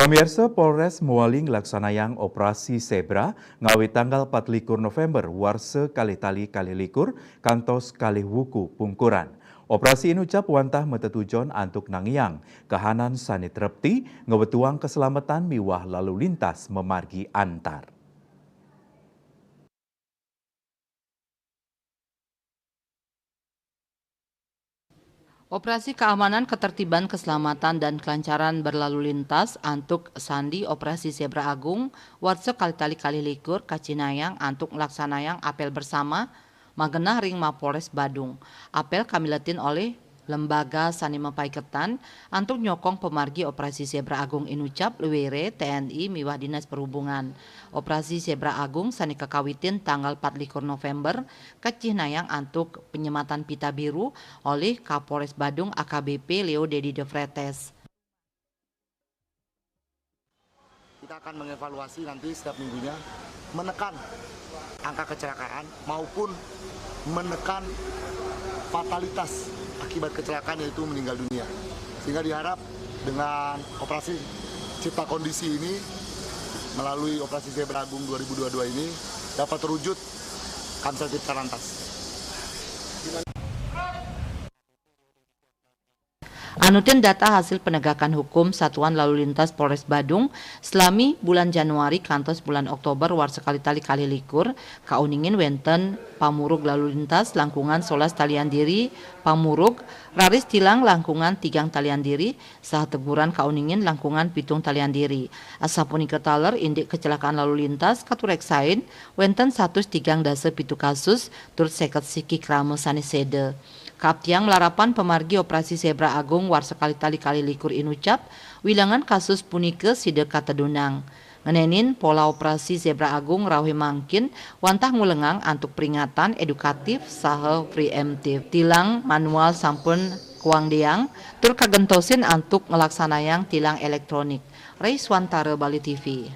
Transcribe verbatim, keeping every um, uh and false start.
Pemirsa, Polres Moaling laksanayang operasi Zebra ngawit tanggal empat likur November warsa kalih tali kalih likur kantos kalih wuku pungkuran. Operasi inucap wantah matetujon antuk nangiang kahanan sane trepti, ngewetuang keselamatan miwah lalu lintas memargi antar. Operasi keamanan, ketertiban, keselamatan, dan kelancaran berlalu lintas antuk sandi Operasi Zebra Agung warsa kalih tali kalih likur kacihnayang antuk nglaksanayang apel bersama magenah ring Mapolres Badung. Apel kamiletin olih lembaga sane mapaiketan antuk nyokong pamargi Operasi Zebra Agung inucap luwere T N I miwah Dinas Perhubungan. Operasi Zebra Agung sane kakawitin tanggal empat likur November kacihnayang antuk penyematan pita biru olih Kapolres Badung A K B P Leo Dedi De Fretes. Kita akan mengevaluasi nanti setiap minggunya, menekan angka kecelakaan maupun menekan fatalitas akibat kecelakaan, yaitu meninggal dunia. Sehingga diharap dengan operasi cipta kondisi ini, melalui operasi Zebra Agung dua ribu dua puluh dua ini, dapat terwujud Kamsel Cipta Lantas. Anutin data hasil penegakan hukum Satuan Lalu Lintas Polres Badung, selami bulan Januari kantos bulan Oktober warsa kalih tali kalih likur, kauningin wenten pamurug lalu lintas langkungan solas talian diri pamurug, raris tilang langkungan tigang talian diri, saha teguran kauningin langkungan pitung talian diri. Asapunika taler indik kecelakaan lalu lintas katureksain wenten satus tigang dasa pitu kasus, tur seket siki krama sane seda. Kaaptiang malarapan pamargi Operasi Zebra Agung warsa kalih tali kalih likur inucap, wilangan kasus punika sida katedunang. Ngenenin pola Operasi Zebra Agung rauh mangkin wantah ngulengang antuk peringatan edukatif saha preemptif. Tilang manual sampun kawangdeang tur kagentosin antuk nglaksanayang tilang elektronik. Ray Swantara, Bali T V.